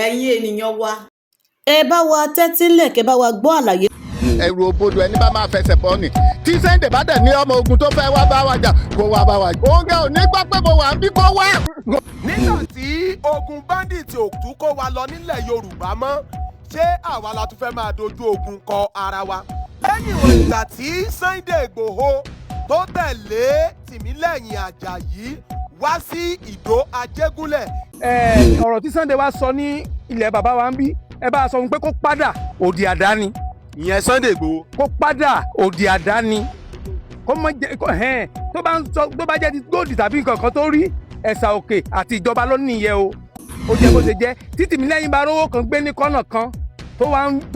Ẹ̀yin ènìyàn wa, ẹ bá wa tẹ́tí lẹ̀ kẹ́ bá wa gbọ́ àlàyé. Ẹrù òbodò, ẹni bá máa fẹsẹ̀ bọ́ ni. Tí Sunday bá dẹ̀ ní ọmọ ogun tó fẹ́ wá bá wa jà, kó wá bá wa jà. Òun gan ò ní gbọ́ pé mo wà ń bí, kó wá. Nígbà tí ogun bandit ò tún kó wa lọ nílẹ̀ Yorùbá mọ́, ṣé àwa la tún fẹ́ máa dojú ogun kọ ara wa? Lẹ́yìn ìwọ̀n ìgbà tí Sunday Ìgbòho tó tẹ̀lé Tìmílẹ́yìn Àjàyí wá sí Ìdó Ajégúnlẹ̀. Ọ̀rọ̀ tí Sunday wá sọ ní ilẹ̀ bàbá wa ń bí, ẹ bá a sọ fún pé kó padà òdì àdáni. Ìyẹn Sunday Ìgbòho. Kó padà òdì àdáni, kó mọ jẹ kó hẹ́n tó bá ń sọ, tó bá jẹ́ ti gold tàbí nǹkan kan tó rí Ẹ̀sà Òkè àti ìjọba ló nìyẹn o. Ó jẹ́ bó ṣe jẹ́. Tí Tìmílẹ́yìn bá rówó kan gbé ní kọ́nà kan tó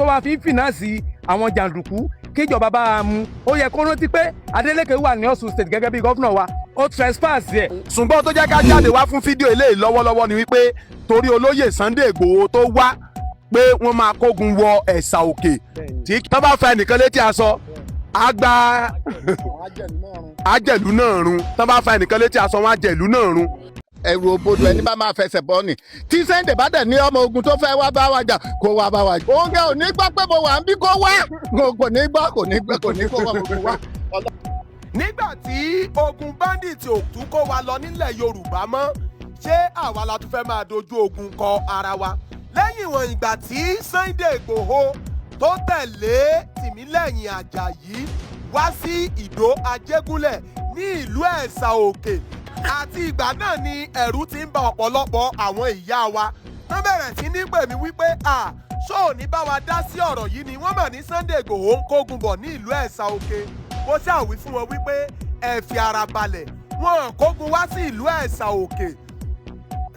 wá fi ń finance àwọn jàǹdùkú, kíjọba bá a mú. Ó yẹ kó rántí pé Adeleke wà ní Ọ̀ṣun State gẹ́gẹ́ bí governor wa, ó trespass ẹ̀. Ṣùgbọ́n tó jẹ́ ká jáde wá fún fídíò eléyìí lọ́wọ́lọ́wọ́ ni wípé torí olóyè Sunday Ìgbòho tó wá pé wọ́n máa kógun wọ Ẹ̀sà Òkè, tí tó bá fa ẹnìkan létí aṣọ, àgbà àjẹ̀lú náà run. Tó bá fa ẹnìkan létí aṣọ wọn, àjẹ̀lú náà run. Ẹrù òbodò, ẹni bá máa fẹsẹ̀ bọ́ ni. Tí Sunday bá dẹ̀ ní ọmọ ogun tó fẹ́ wá bá wa jà, kó wá bá wa jà. Òun gan ò ní gbọ́ pé mo wà ń bí, kó wá. Kò ní gbọ́, kò ní gbọ́, kò ní kó wá gbogbo wá. Nígbà tí ogun bandit ò tún kó wa lọ nílẹ̀ Yorùbá mọ́, ṣé àwa la tún fẹ́ máa dojú ogun kọ ara wa? Lẹ́yìn ìwọ̀n ìgbà tí Sunday Ìgbòho tó tẹ̀lé Tìmílẹ́yìn Àjàyí wá sí Ìdó Ajégúnlẹ̀ ní ìlú Ẹ̀sà Òkè, àti ìgbà náà ni ẹ̀rù ti ń ba ọ̀pọ̀lọpọ̀ àwọn ìyá wa. Wọ́n bẹ̀rẹ̀ sí ní pè mí wípé à ṣó ò ní bá wa dá sí ọ̀rọ̀ yìí ni? Wọ́n mọ̀ ní Sunday Ìgbòho ń kógun bọ̀ ní ìlú Ẹ̀sà Òkè. Mo ṣàwí fún wọn wípé ẹ fi ara balẹ̀, wọn kógun wá sí ìlú Ẹ̀sà Òkè.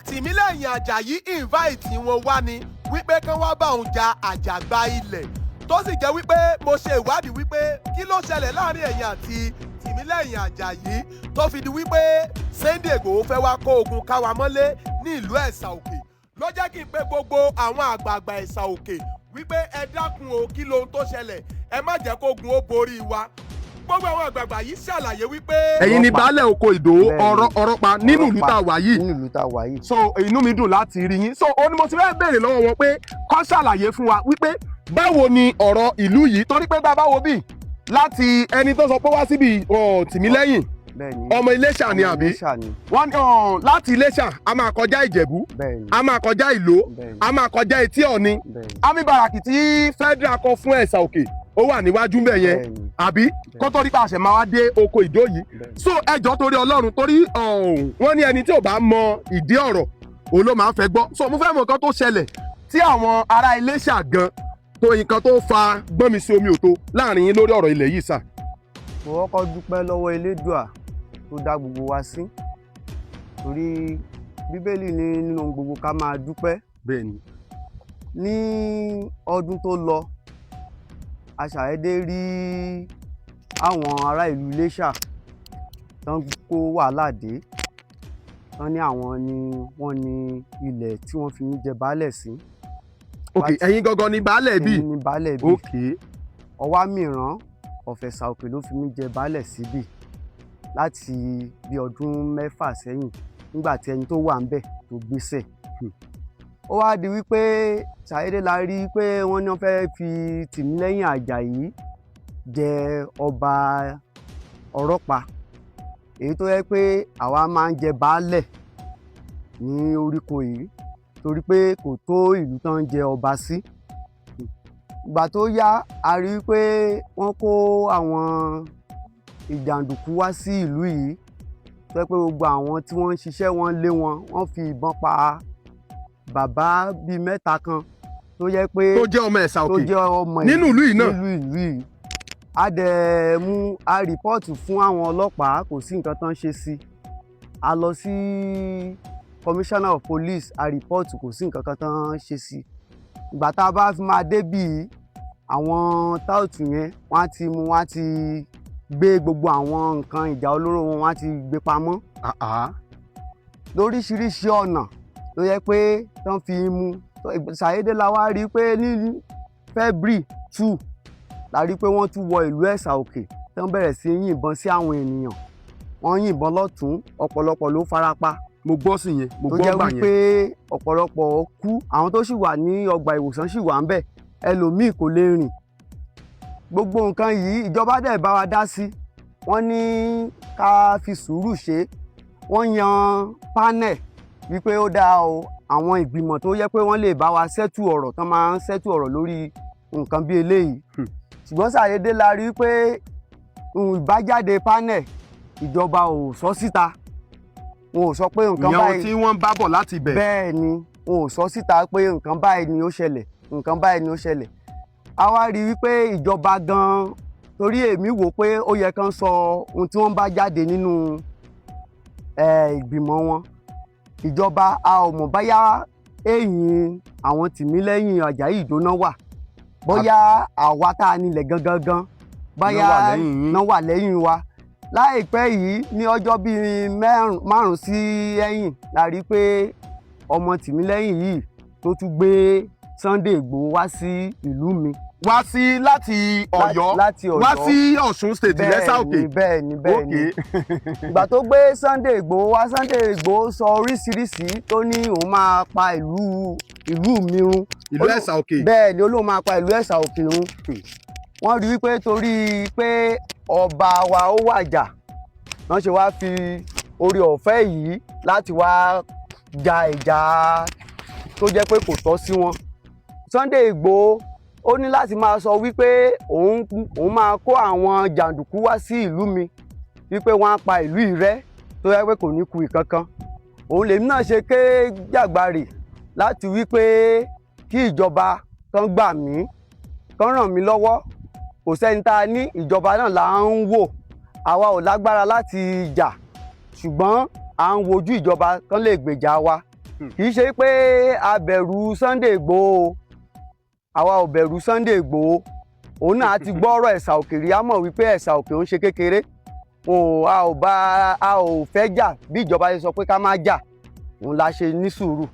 Tìmílẹ́yìn Àjàyí invite wọn wá ni wípé kán wá bá òun ja àjàgbá ilẹ̀, tó sì jẹ́ wípé mo ṣe ìwádìí wípé kí ló ṣẹlẹ̀ láàrin ẹ̀yin àti Tìmílẹ́yìn Àjàyí tó fi di wípé Sunday Ìgbòho fẹ́ wá kó ogun káwa mọ́lé ní ìlú Ẹ̀sà Òkè, ló jẹ́ kí n pé gbogbo àwọn àgbààgbà Ẹ̀sà Òkè wípé ẹ dákun o, kí lohun tó ṣẹlẹ̀? Ẹ má jẹ́ kógun ó borí wa. Gbogbo àwọn àgbààgbà yìí ṣàlàyé wípé. Ẹ̀yin ni baálẹ̀ oko Ìdó ọ̀rọ̀ pa nínú ìlú tá a wà yìí. Nínú ìlú tá a wà yìí. So inú mi dùn láti rí yín. So ó ní mo ti fẹ́ béèrè lọ́wọ́ wọn pé kó ṣàlàyé fún wa wípé báwo ni ọ̀rọ̀ ìlú yìí, torí pé tá a bá wo bí láti ẹni tó sọ pé wá síbi Tìmílẹ́yìn, ọmọ Iléṣà ni, àbí? Wọ́n láti Iléṣà, a máa kọjá Ìjẹ̀bú, a máa kọjá Ìló, a máa kọjá Etí Ọ̀ni. Army barrack tí federal kọ́ fún Ẹ̀sà Òkè, ó wà níwájú mbẹ̀ yẹn, àbí? Kó tó rí pa àṣẹ máa wá dé oko Ìdó yìí. So ẹjọ́, torí Ọlọ́run, torí wọ́n ní ẹni tí ò bá mọ ìdí ọ̀rọ̀, òun ló máa ń fẹ́ gbọ́. So mo fẹ́ mọ nǹkan tó ṣẹlẹ̀ tí àwọn ará Iléṣà gan tó nǹkan tó fa gbọ́nmi sí omi òtó láàrin yín lórí ọ̀rọ̀ ilẹ̀ yìí sà. Mo kọ́kọ́ dúpẹ́ lọ́wọ́ Elédùà tó dá gbogbo wa sí, torí Bíbélì ní nínú ohun gbogbo ká máa dúpẹ́. Ní ọdún tó lọ, a ṣàdédé rí àwọn ará ìlú Iléṣà tán kó wàhálà dé, tán ní àwọn ni wọ́n ní ilẹ̀ tí wọ́n fi ń jẹ baálẹ̀ sí. Ok, ẹ̀yin gangan ni baálẹ̀ bí? Èmi ni baálẹ̀ bí. Ọwá mìíràn ọ̀fẹ̀sà Òkè ló fi mí jẹ baálẹ̀ síbì láti bí ọdún 6 sẹ́yìn, nígbà tí ẹni tó wà ń bẹ̀ tó gbéṣẹ̀. Ó wá di wípé ṣàdédé la rí pé wọ́n ní wọ́n fẹ́ẹ́ fi Tìmílẹ́yìn Àjàyí jẹ ọba Ọ̀rọ̀pá, èyí tó yẹ pé àwa máa ń jẹ baálẹ̀ ní oríko yìí, torí pé kò tó ìlú tán ń jẹ ọba sí. Ìgbà tó yá, a rí i pé wọ́n kó àwọn ìjàǹdùkú wá sí ìlú yìí, tó jẹ́ pé gbogbo àwọn tí wọ́n ń ṣiṣẹ́, wọ́n lé wọn, wọ́n fi ìbọn pa bàbá bíi mẹ́ta kan tó jẹ́ pé tó jẹ́ ọmọ Ẹ̀sà tó Òkè jẹ́ ọmọ nínú ìlú yìí náà. Nínú ìlú yìí. A dẹ̀ mú, a report fún àwọn ọlọ́pàá, kò sí nǹkan tán ṣe sí. A lọ sí commissioner of police, a report, kò sí nǹkan kan tán ṣe sí. Ìgbà tá a bá fi máa débì, àwọn táùtù yẹn, wọ́n á ti mú, wọ́n á ti gbé gbogbo àwọn nǹkan ìjà olóró wọn, wọ́n á ti gbé pamọ́ lóríṣiríṣi ọ̀nà ló yẹ pé tán fi mú. Ṣàyédé la wá rí i pé ní February 2 la rí i pé wọ́n tún wọ ìlú Ẹ̀sà Òkè, tán bẹ̀rẹ̀ sí yìnbọn sí àwọn ènìyàn. Wọ́n yìnbọn lọ́tún, ọ̀pọ̀lọpọ̀ ló farapa. Mo gbọ́ sí yẹn, mo tó gbọ́ jẹ́ gbà wípé yẹn. Ọ̀pọ̀lọpọ̀ kú, àwọn tó sì wà ní ọgbà ìwòsàn sì wà ń bẹ̀, ẹlòmíì kò lè rìn. Gbogbo nǹkan yìí, ìjọba dẹ̀ bá wa dá sí. Wọ́n ní ká fi sùúrù ṣe. Wọ́n yan panel wípé ó dáa o, àwọn ìgbìmọ̀ tó yẹ pé wọ́n lè bá wa settle ọ̀rọ̀, tán máa ń settle ọ̀rọ̀ lórí nǹkan bí eléyìí. Ṣùgbọ́n ṣàdédé la rí pé ìbájáde panel, ìjọba ò sọ síta, wọn ò sọ pé nǹkan Ìyẹn ohun báyìí tí wọ́n ń bá bọ̀ láti ibẹ̀. Bẹ́ẹ̀ ni, wọn ò sọ síta pé nǹkan báyìí ni ó ṣẹlẹ̀, nǹkan báyìí ni ó ṣẹlẹ̀. A wá rí wípé ìjọba gan-an, torí èmi wò pé ó yẹ kán sọ ohun tí wọ́n bá jáde nínú ìgbìmọ̀ wọn. Ìjọba, a ò mọ̀ báyá èyìn àwọn Tìmílẹ́yìn Àjàyí Ìdóná wà, bóyá àwa tá a nílẹ̀ gangan gan, bóyá Náà wà lẹ́yìn yín. Náà wà lẹ́yìn wa. Láìpẹ́ yìí, ní ọjọ́ bíi 5 sí ẹ̀yìn, la rí pé ọmọ Tìmílẹ́yìn yìí tó tún gbé Sunday Igboho wá sí ìlú mi. Wá sí láti Ọ̀yọ́? Láti Ọ̀yọ́. Wá sí Ọ̀ṣun State, lẹ́sà Òkè? Bẹ́ẹ̀ ni. Ìgbà tó gbé Sunday Igboho wá, Sunday Igboho sọ oríṣiríṣi, tó ní òun máa pa ìlú mi run. Ìlú Ẹ̀sà Òkè. Bẹ́ẹ̀ ni, ó lóun máa pa ìlú Ẹ̀sà Òkè run. Wọ́n rí wípé torí pé ọba wa ó wàjà, wọ́n ṣe wá fi orí ọ̀fẹ́ yìí láti wá ja ìjà tó jẹ́ pé kò tọ́ sí wọn. Sunday Igboho ó ní láti máa sọ wípé òun máa kó àwọn jàǹdùkú wá sí ìlú mi, wípé wọ́n á pa ìlú yìí rẹ́ tó yẹ pé kò ní ku ìkankan. Òun lèmi náà ṣe ké jàgbárè láti wípé kí ìjọba kan gbà mí, kan ràn mí lọ́wọ́. Kò sẹ́ni tá a ní, ìjọba náà là ń wò. Àwa ò lágbára láti jà, ṣùgbọ́n à ń wojú ìjọba kan lè gbèjà wa. Kì í ṣe pé a bẹ̀rù Sunday Igboho, àwa ò bẹ̀rù Sunday Igboho. Òun náà ti gbọ́ ọ̀rọ̀ Ẹ̀sà Òkè rí, á mọ̀ wípé Ẹ̀sà Òkè ń ṣe kékeré. Wọn ò a ò bá a ò fẹ́ jà. Bí ìjọba ṣe sọ pé ká má jà, òun la ṣe ní sùúrù.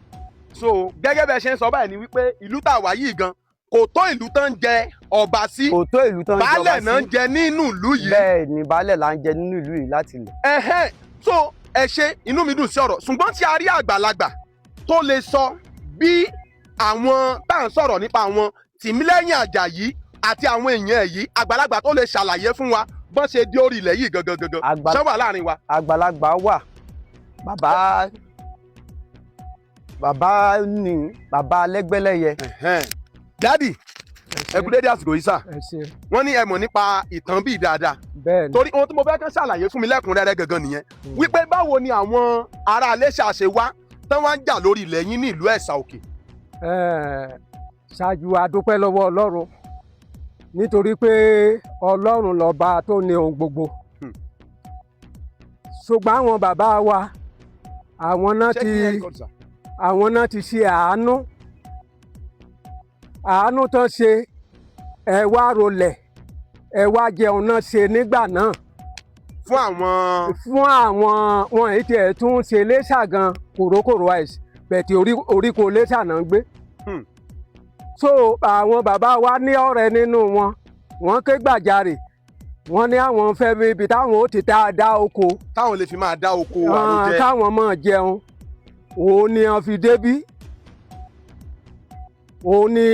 So gẹ́gẹ́ bẹ́ẹ̀ ṣe ń sọ báyìí ni wípé ìlú tá a wà yìí gan kò tó ìlú tán ń jẹ ọba sí. Kò tó ìlú tán ń jọba Baálẹ̀ sí. náà ń jẹ nínú ìlú yìí. Bẹ́ẹ̀ ni, baálẹ̀ là ń jẹ nínú ìlú yìí láti ilẹ̀. Ẹ̀hẹ́n, so ẹ ṣe, inú mi dùn sí ọ̀rọ̀, ṣùgbọ́n tí a rí àgbàlagbà tó lè sọ bí àwọn tá à ń sọ̀rọ̀ nípa àwọn Tìmílẹ́yìn Àjàyí àti àwọn èèyàn ẹ̀ yìí, àgbàlagbà tó lè ṣàlàyé fún wa bọ́n ṣe dé orí ilẹ̀ yìí gangan gangan, ṣé wà láàrin wa? Àgbàlagbà wà. Bàbá ní bàbá Lẹ́gbẹ́lẹ́yẹ. Ẹ̀hẹ́n. Daddy, ẹ kú dédé àsìkò yìí sà. Ẹ ṣe. Wọ́n ní ẹ mọ̀ nípa ìtàn bíi dáadáa. Bẹ́ẹ̀ ni. Torí ohun tí mo fẹ́ kán ṣàlàyé fún mi lẹ́kùnrẹ́rẹ́ gangan nìyẹn, wípé báwo ni àwọn ará Iléṣà ṣe wá tán wá ń jà lórí ilẹ̀ yín ní ìlú Ẹ̀sà Òkè? Ṣáájú, a dúpẹ́ lọ́wọ́ Ọlọ́run, nítorí pé Ọlọ́run lọ́ba tó ní ohun gbogbo. Ṣùgbọ́n àwọn bàbá wa, àwọn náà Ṣé ti kí ẹ record, sir? Àwọn náà ti ṣe àánú. Àánú tán ṣe, ẹ wá rolẹ̀, ẹ wá jẹun náà ṣe nígbà náà. Fún àwọn Fún àwọn wọn èyí tiẹ̀ tún ṣe Iléṣà gan kòrókòrò àìsí bẹ̀tì oríko Iléṣà náà ń gbé. So àwọn bàbá wa ní ọ̀rẹ́ nínú wọn, wọ́n ké gbàjarè, wọ́n ní àwọn fẹ́ ibi táwọn ó ti tá a dá oko. Táwọn lè fi máa dá oko Ah, àròjẹ. Káwọn máa jẹun. Òun ni wọ́n fi débí, òun ni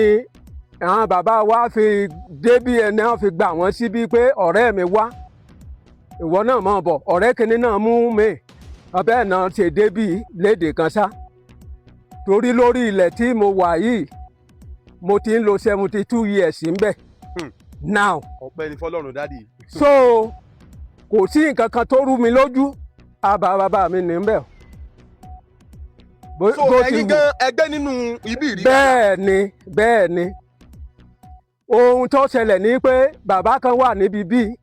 àwọn bàbá wa fi débí, ẹni wọ́n fi gbà wọ́n síbí pé ọ̀rẹ́ mi wá, ìwọ náà máa bọ̀, ọ̀rẹ́ kìíní náà mú mi ọbẹ̀ náà ṣe débí lédè kan ṣá. Torí lórí ilẹ̀ tí mo wà yìí, mo ti ń lo 72 years ńbẹ̀ now. Ọpẹ́ ni fọ́lọ́run, daddy. So kò sí nǹkan kan tó rú mi lójú, àbá bàbá mi ní bẹ́ẹ̀. So Bó ti ẹ̀yin wù. gan ẹgbẹ́ nínú ibi ìrí? Bẹ́ẹ̀ ni, ohun tó ṣẹlẹ̀ ni pé bàbá kan wà níbi bíi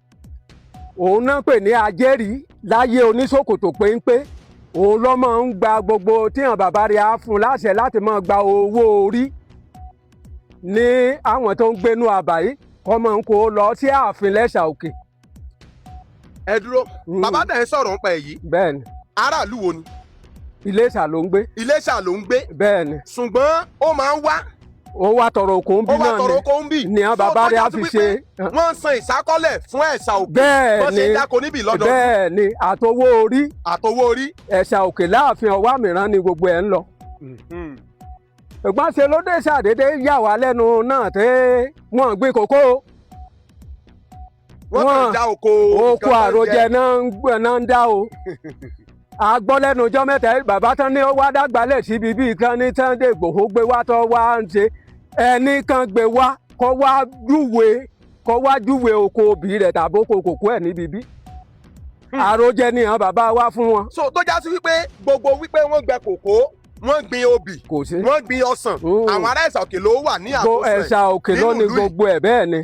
òun náà pè ní Ajẹ́rìí láyé oníṣòkòtò péńpé. Òun ló máa ń gba gbogbo tíyàn bàbá rẹ̀ á fún láṣẹ láti máa gba owó orí ní àwọn tó ń gbénú àbáyé, kọ́ máa ń kó lọ sí ààfin lẹ́sà Òkè. Ẹ dúró. Bàbá tẹ̀ ń sọ̀rọ̀ nípa èyí, Bẹ́ẹ̀ ni. Aráàlú wo ni? Iléṣà ló ń gbé. Iléṣà ló ń gbé? Bẹ́ẹ̀ ni. Ṣùgbọ́n ó máa ń wá Ó wá tọrọ oko ń Ó bí wá náà tọrọ oko ń bì. Ni àwọn So, bàbá tó rẹ̀ já á sí fi wípé ṣe. Wọ́n ń san ìsákọ́lẹ̀ fún Ẹ̀sà Òkè. Bẹ́ẹ̀ Wọ́n ṣe ni. ń dáko níbì lọ́dọọdún. Bẹ́ẹ̀ ni, àtowó orí. Àtowó orí. Ẹ̀sà Òkè láàfin Ọwá mìíràn ni gbogbo ẹ̀ ń lọ. Ṣùgbọ́n ṣe ló dé ṣàdédé yà wá lẹ́nu náà tẹ́ wọ́n gbé kókó. Wọ́n kàn já oko. Oko àròjẹ náà ń dá o. A gbọ́ lẹ́nu ọjọ́ 3 yìí, bàbá tán ní ó wá dàgbálẹ̀ síbi bíi kan ní Sunday Igboho gbé wá tó wá ń ṣe ẹnì kan gbé wá kó wá júwe oko obì rẹ̀ tàbí oko kòkó ẹ̀ níbi bí. Àròjẹ ni àwọn bàbá wa fún wọn. So tó já sí wípé gbogbo wípé wọ́n gbẹ kòkó, wọ́n gbin obì, Kò sí. wọ́n gbin ọsàn, àwọn ará Ẹ̀sà Òkè ló wà ní àkóso ẹ̀. Ẹ̀sà Òkè ló Nínú ní ìlú yìí. gbogbo ẹ̀, bẹ́ẹ̀ ni.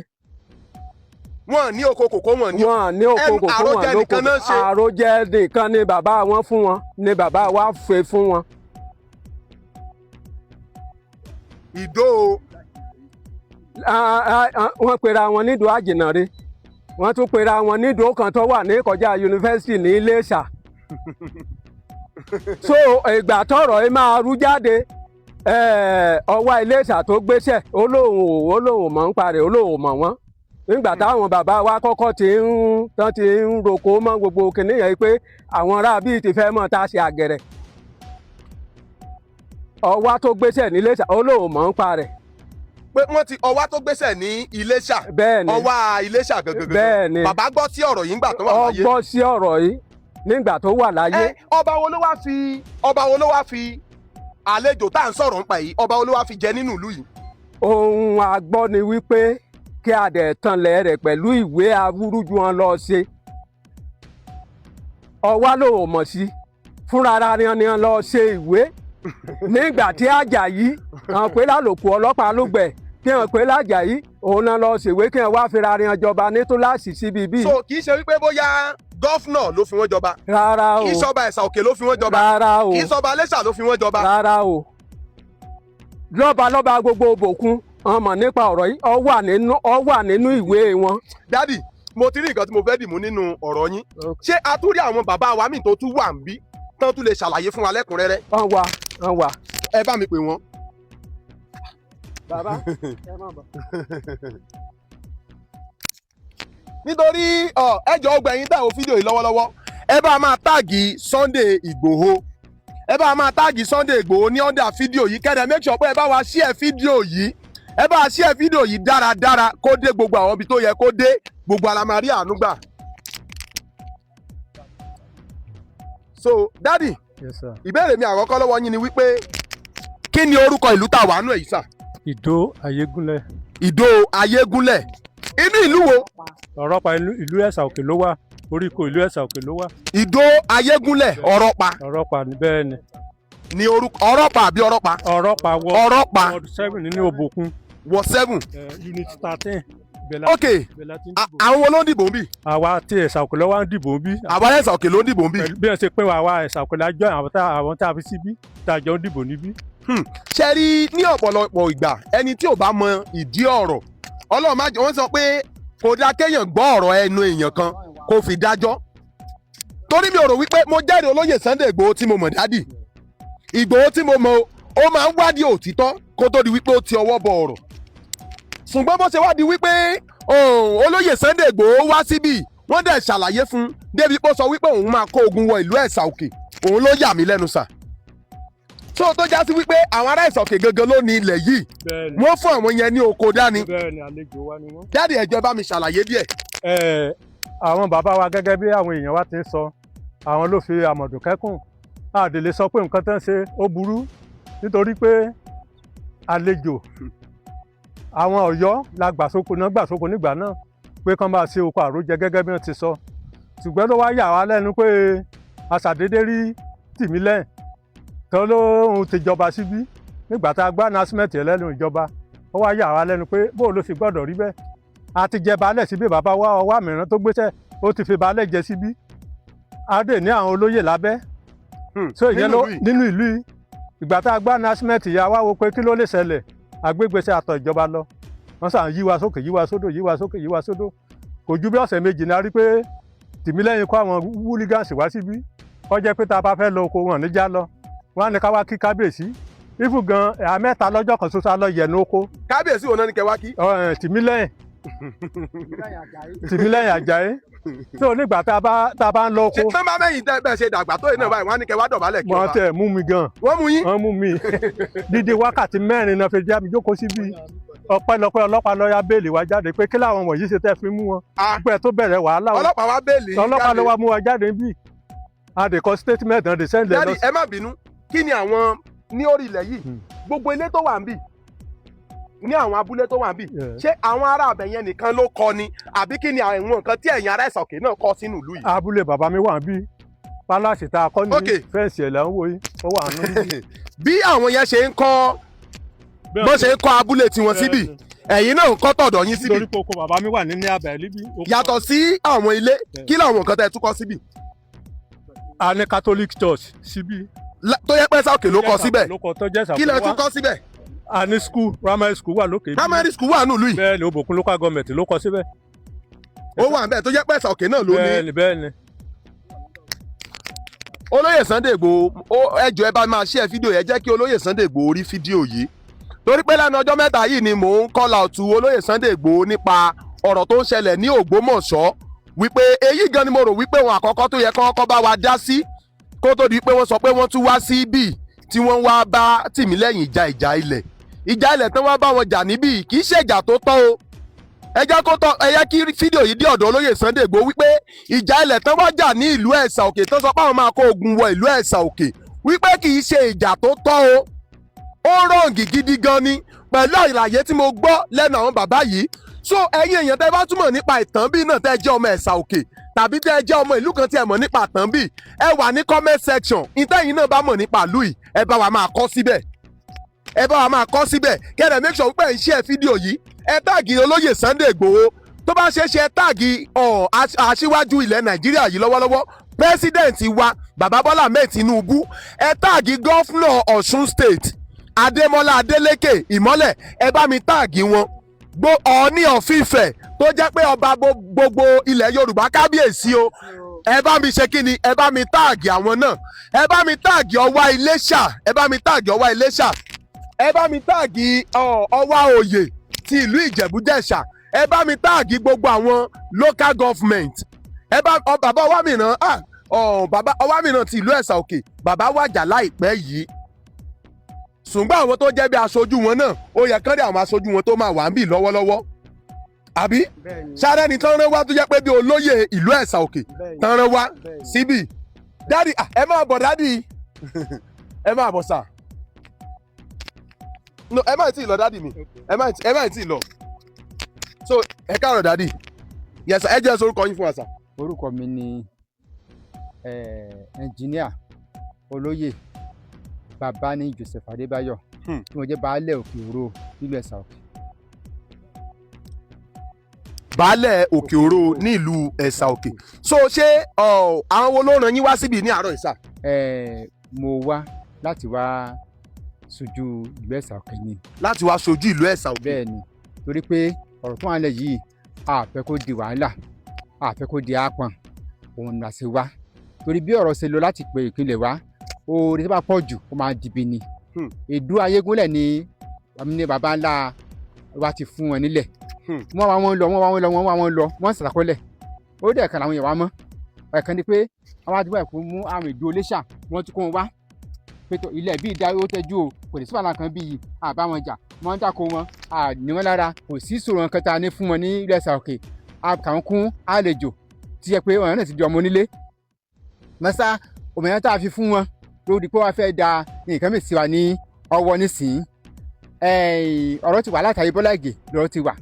Wọ́n ní oko kòkó, wọ́n ní Wọn ní oko Ẹnu kòkó, wọn àròjẹ lóko. nìkan náà ṣe. Àròjẹ nìkan ni bàbá wọn fún wọn, ni bàbá wa fẹ́ fún wọn. Ìdó. Ah, ah, ah, wọ́n pera wọn nídòó àjìnàre, wọ́n tún pera wọn nídòó kan tó wà ní kọjá yunifásitì ní Iléṣà. So ìgbà tọ́rọ̀ yìí máa rú jáde, ọwọ́ Iléṣà tó gbéṣẹ́, ó lóun ò mọ̀ ń parẹ́, ó lóun ò mọ̀ wọ́n. Nígbà táwọn bàbá wa kọ́kọ́ ti ń tán ti ń roko mọ́ gbogbo kìnìún yẹn pé àwọn ará bíi ti fẹ́ mọ̀ tá a ṣe àgẹ̀rẹ̀, ọwá tó gbéṣẹ́ ní Iléṣà, ó lóun ò mọ̀ ń parẹ́. Pé wọ́n ti ọwá tó gbéṣẹ̀ ní Iléṣà? Bẹ́ẹ̀ ni. Ọwá Iléṣà gangan? Bẹ́ẹ̀ ni. Bàbá gbọ́ sí ọ̀rọ̀ yìí ńgbà tó wà Ọ láyé? gbọ́ sí ọ̀rọ̀ yìí nígbà tó wà láyé. Ẹ, ọba wo ló wá fi àlejò tá à ń sọ̀rọ̀ nípa yìí, ọba wo ló wá fi jẹ nínú ìlú yìí? Ohun a gbọ́ ni wípé kí a dẹ̀ tanlẹ̀ rẹ̀ pẹ̀lú ìwé awúrúju wọn lọ ṣe, ọwá ló mọ̀ sí fúnra ara ni wọn lọ ṣe ìwé nígbà tí Àjàyí hàn pé lálòkù ọlọ́pàá ló gbẹ̀ kí hàn pé l'Àjàyí òun náà lọ ṣèwé kí hàn wá fira rìn jọba ní túláàsì síbi bíi. So kì í ṣe wípé bóyá governor ló fi wọ́n jọba? Rárá o. Kì í ṣọba Ẹ̀sà Òkè ló fi wọ́n jọba? Rárá o. Kì í ṣọba Iléṣà ló fi wọ́n jọba? Rárá o. Lọ́ba lọ́ba gbogbo òbòkun wọn mọ̀ nípa ọ̀rọ̀ yìí, ó wà nínú ìwé wọn. Daddy, mo ti rí nǹkan tí mo fẹ́ dìmú nínú ọ̀rọ̀ yín. Ṣé a tún rí àwọn bàbá wa míì tó tún wà ń bí tán tún lè ṣàlàyé fún wa lẹ́kùnrẹ́rẹ́? Wọ́n wà, wọ́n wà. Ẹ bá mi pè wọ́n. Bàbá, ẹ má bọ̀. Nítorí ẹ jọ̀ọ́, ọgbà ẹ̀yin táwọn fídíò yìí lọ́wọ́lọ́wọ́, ẹ bá máa tag Sunday Ìgbòho, ẹ bá máa tag Sunday Ìgbòho ní under fídíò yìí. Kẹ́dẹ̀ make sure pé ẹ bá wa share fídíò yìí, ẹ bá wa share fídíò yìí dáradára kó dé gbogbo àwọn ibi tó yẹ kó dé. Gbogbo ara máa rí àánú gbà. So daddy, Yes, sir. ìbéèrè mi àkọ́kọ́ lọ́wọ́ yín ni wípé kí ni orúkọ ìlú tá a wà nù èyí sà? Ìdó Ayégúnlẹ̀. Ìdó Ayégúnlẹ̀, inú ìlú wo? Ọ̀rọ̀pá, ìlú Ẹ̀sà Òkè ló wà, oríko ìlú Ẹ̀sà Òkè ló wà. Ìdó Ayégúnlẹ̀, Ọ̀rọ̀pá. Ọ̀rọ̀pá ni, bẹ́ẹ̀ ni. Ní orúkọ Ọ̀rọ̀pá àbí Ọ̀rọ̀pá? Ọ̀rọ̀pá wọ Ọ̀rọ̀pá. Ward 7 nínú Òbòkun. Ward 7. Unit 13. Ok, àwọn wo ló ń dìbò ń bì? Àwa tí Ẹ̀sà Òkè ló wà ń dìbò ń bí. Àwa Ẹ̀sà Òkè ló ń dìbò ń bì. Pẹ̀lú bí wọ́n ṣe pín wa, àwa Ẹ̀sà Òkè lájọ àwọn tá a fi síbí tá a jọ ń dìbò níbí. Ṣe rí, ní ọ̀pọ̀lọpọ̀ ìgbà, ẹni tí ò bá mọ ìdí ọ̀rọ̀, Ọlọ́run má jẹ́, wọ́n sọ pé kò dáa kéèyàn gbọ́ ọ̀rọ̀ ẹnu èèyàn kan kó fi dájọ́, torí mi ò rò wípé mo jẹ́rìí olóyè Sunday Ìgbòho tí mo mọ̀. Daddy Ìgbòho tí mo mọ̀, ó máa ń wádìí òtítọ́ kó tó di wípé ó ti ọwọ́ bọ ọ̀rọ̀. Ṣùgbọ́n bó ṣe wá di wípé olóyè Sunday Ìgbòho wá síbí, wọ́n dẹ̀ ṣàlàyé fún un débi pé ó sọ wípé òun máa kó ogun wọ ìlú Ẹ̀sà Òkè, òun ló yà mí lẹ́nu sà. Tó tó já sí wípé àwọn ará Ẹ̀sà Òkè gangan ló ní ilẹ̀ yìí? Bẹ́ẹ̀ni. Wọ́n fún àwọn yẹn ní oko dání? Bẹ́ẹ̀ni, àlejò wa ni wọ́n. Daddy, ẹ jọ̀ọ́, bá mi ṣàlàyé díẹ̀. Ẹ, àwọn bàbá wa, gẹ́gẹ́ bí àwọn èèyàn wa ti ń sọ, àwọn ló fi àmọ̀dùn kẹ́kùn. Àdèlè sọ pé nǹkan tó ń ṣe ó burú, nítorí pé àlejò àwọn Ọ̀yọ́ la gbà sóko náà, gbà sóko nígbà náà pé kán máa ṣe oko àrójẹ gẹ́gẹ́ bí wọ́n ti sọ. Ṣùgbọ́n ló wá yà wá lẹ́nu pé aṣàdédé rí Tìmílẹ́yìn tó lóun ti jọba síbí nígbà tá a gbá announcement lẹ́nu ìjọba. Ó wá yà wá lẹ́nu pé bóun ló sì gbọ́dọ̀ rí bẹ́ẹ̀, a ti jẹ baálẹ̀ síbí. Bàbá wa ọwá mìíràn tó gbéṣẹ́, ó ti fi baálẹ̀ jẹ síbí, a dè ní àwọn olóyè lábẹ́. So ìyẹn ló Nínú ìlú yìí. Nínú ìlú yìí. Ìgbà tá a gbá announcement yìí, a wá wo pé kí ló lè ṣẹlẹ̀. Agbégbèsè àtọ̀ ìjọba lọ, wọ́n sàn yí wa sókè, yí wa sódò, yí wa sókè, yí wa sódò. Kò ju bí ọ̀sẹ̀ 2 ní a rí pé Tìmílẹ́yìn kó àwọn hooligans wá síbí. Kó jẹ́ pé tá a bá fẹ́ lọ oko wọn níjà lọ, wọ́n á ní ká wá kí kábíyèsí. Ifù gan àmẹ́ta lọ́jọ́ kan ṣoṣo alọ́ yẹ̀ ní oko. Kábíyèsí wo náà ní kẹ́ wá kí? Ọ̀, Tìmílẹ́yìn, Tìmílẹ́yìn Àjàyí. So nígbà tá a bá ń lọ Ṣé oko, tán bá mẹ́yìn tẹ́ bẹ́ẹ̀ ṣe dàgbà tó yìí náà báyìí, wọ́n á ní kẹ́ wá dọ̀bálẹ̀ kí wọ́n ọba? tẹ̀ mú mi gan. Wọ́n mú yín? Wọ́n mú mi dídí wákàtí 4 náà fi já mi jókòó síbi. Ọpẹ́lọpẹ́ ọlọ́pàá lọ́ọ́yà béèlì wa jáde pé kí làwọn wọ̀nyí ṣe tẹ́ fi mú wọn. Ah. Pẹ́ tó bẹ̀rẹ̀ wàhálà wọn. Ọlọ́pàá wá béèlì yín Ọlọ́pàá ló jáde. wá mú wa jáde níbí. Adìkọ statement náà dé sẹ́ńdẹ̀ lọ. Daddy, ẹ má bínú, kí ni àwọn ní orí ilẹ̀ yìí, gbogbo ilé tó wà ń bì ní àwọn abúlé tó wà ń bì, ṣé àwọn ará abẹ yẹn nìkan ló kọ́ ni, àbí kí ni àwọn nǹkan tí ẹ̀yin ará Ẹ̀sà Òkè náà kọ́ sínú ìlú yìí? Abúlé bàbá mi wà níbí. Palace tá a kọ́ ní fence ẹ̀ là ń wò yìí, ó wà nínú níbí. Bí àwọn yẹn ṣe ń kọ́, bó ṣe ń kọ́ abúlé tiwọn síbì, ẹ̀yin náà ń kọ́ tọ̀dọ̀ yín síbì? Nítorí pé oko bàbá mi wà ní abẹ níbí. Yàtọ̀ sí àwọn ilé, kí làwọn nǹkan tẹ́ ẹ tún kọ́ síbì? A ní Catholic Church síbí. Tó yẹ pé Ẹ̀sà Òkè ló kọ́ síbẹ̀? Ló kọ́ tó jẹ́ Ẹ̀sà Kí lẹ Òkè tún wá. kọ́ síbẹ̀? A ní school, primary school wà lókè. Primary school wà nílùú yìí? Bẹ́ẹ̀ ni, Òbòkun local government ló kọ́ síbẹ̀. Ó wà níbẹ̀ tó jẹ́ pé Ẹ̀sà Òkè náà ló ní? Bẹ́ẹ̀ ni, bẹ́ẹ̀ ni. Olóyè Sunday Igboho, ẹ jọ̀ọ́, ẹ bá máa share fídíò yẹn, jẹ́ kí olóyè Sunday Igboho rí fídíò yìí, torí pé lẹ́nu ọjọ́ mẹ́ta yìí ni mò ń call out olóyè Sunday Igboho nípa ọ̀rọ̀ tó ń ṣẹlẹ̀ ní Ògbómọ̀ṣọ́, wípé èyí gan ni mo rò wípé wọn àkọ́kọ́ tó yẹ kọ́kọ́ bá wa dá sí, kó tó di pé wọ́n sọ pé wọ́n tún wá sí ibí tí wọ́n wá bá Tìmílẹ́yìn ja ìjà ilẹ̀. Ìjà ilẹ̀ tí wọ́n bá wọn jà níbí kì í ṣèjà tó tọ́ o. Ẹ jẹ́ kó tọ́, ẹ yẹ kí fídíò yìí dé ọ̀dọ̀ olóyè Sunday Igboho wípé ìjà ilẹ̀ tán wá jà ní ìlú Ẹ̀sà Òkè, tó sọ pé àwọn máa kó ogun wọ ìlú Ẹ̀sà Òkè, wípé kì í ṣe ìjà tó tọ́ o. Ó wrong gidi gan ni, pẹ̀lú àlàyé tí mo gbọ́ lẹ́nu àwọn bàbá yìí. So ẹ̀yin èèyàn tẹ́ bá túmọ̀ nípa ìtàn bí náà, tẹ́ jẹ́ ọmọ Ẹ̀sà Òkè tàbí tẹ́ jẹ́ ọmọ ìlú kan tí ẹ mọ̀ nípa ìtàn bí, ẹ wà ní comment section. Ìtẹ́yìn náà bá mọ̀ nípa ìlú yìí, ẹ bá wa máa kọ síbẹ̀, ẹ bá wa máa kọ síbẹ̀. Kẹ́rẹ̀ make sure wípé ẹ̀ ń share fídíò yìí. Ẹ tag olóyè Sunday Igboho. Tó bá ṣe é ṣe, ẹ tag aṣíwájú ilẹ̀ Nàìjíríà yìí lọ́wọ́lọ́wọ́, president wa, bàbá Bọ́lá Ahmed Tinubu. Ẹ tag governor Ọ̀ṣun State, Adémọ́lá Adélékè Ìmọ́lẹ̀. Ẹ bá mi tag wọn. Gbó Ọọ̀ni of Ifẹ̀ tó jẹ́ pé ọba gbogbo ilẹ̀ Yorùbá, kábíyèsí o, ẹ bá mi ṣe kí ni, ẹ bá mi tag àwọn náà. Ẹ bá mi tag Ọwá Iléṣà, ẹ bá mi tag Ọwá Iléṣà, ẹ bá mi tag Ọwá Òye ti ìlú Ìjẹ̀bú-Jẹ̀ṣà. Ẹ bá mi tag gbogbo àwọn local government. Ẹ bá bàbá Ọwámìràn, bàbá Ọwámìràn ti ìlú Ẹ̀sà Òkè, bàbá wàjà láìpẹ́ yìí, ṣùgbọ́n àwọn tó jẹ́ bí aṣojú wọn náà, ó yẹ kán rí àwọn aṣojú wọn tó máa wà ń bì lọ́wọ́lọ́wọ́, àbí sáré ni tán rán wá, tó jẹ́ pé bí olóyè ìlú Ẹ̀sà Òkè tán rán wá síbì. Daddy, ẹ máa bọ̀. Daddy, ẹ máa bọ̀ sà. No, ẹ má tí ì lọ, daddy mi, ẹ má tí ì lọ. So ẹ káàárọ̀, daddy. Yes sir, ẹ jẹ́ sọ orúkọ yín fún wa, sà. Orúkọ mi ni ẹnjìníà olóyè Babani Joseph Adébáyọ̀, tí mo jẹ́ baálẹ̀ Òkè Òró nílùú Ẹ̀sà Òkè. Baálẹ̀ Òkè Òró ní ìlú Ẹ̀sà Òkè. So ṣé àwọn wo ló ràn yín wá síbi ní àárọ̀ yìí, sà? Mo wá láti wá ṣojú ìlú Ẹ̀sà Òkè ni. Láti wá ṣojú ìlú Ẹ̀sà Òkè. Bẹ́ẹ̀ ni, torí pé ọ̀rọ̀ tó wà nílẹ̀ yìí, a fẹ́ kó di wàhálà, a fẹ́ kó di àápọn, òun là ṣe wá, torí bí ọ̀rọ̀ ṣe lọ láti pè ìpínlẹ̀ wa, oore tó bá pọ̀ jù, ó máa dìbì ni. Ìdú Ayégúnlẹ̀ ni baba ńlá wa ti fún wọn nílẹ̀. Wọ́n wá wọn lọ, wọ́n wá wọn lọ, wọ́n wá wọn lọ, wọ́n ṣàkọlẹ̀ ó dẹ̀ kan làwọn èèyàn wá mọ́. Ẹ̀kan ni pé àwọn àdúgbò ẹ̀kọ́ mú àwọn ìdú Iléṣà, wọ́n tún kó wọn wá pé tó ilẹ̀ bíi ìdá ó tẹ́jú o, kò ní sí wàhálà kan bíi àbá wọn jà, wọ́n ń dáko wọn, àní wọn lára, kò sí ìṣòro kan tá a ní fún wọn ní ilẹ̀ Ẹ̀sà Òkè. A kà ń kún àlejò tí yẹ pé wọn náà ti di ọmọ onílé mọ́sá. Òmìnira tá a fi fún wọn lórí pé wọ́n fẹ́ da nǹkan mìíràn sí wa ní ọwọ́ nísìnyí. Ọ̀rọ̀ ti wà látàrí Bọ́lá Ìgè lọ́rọ̀ ti wà.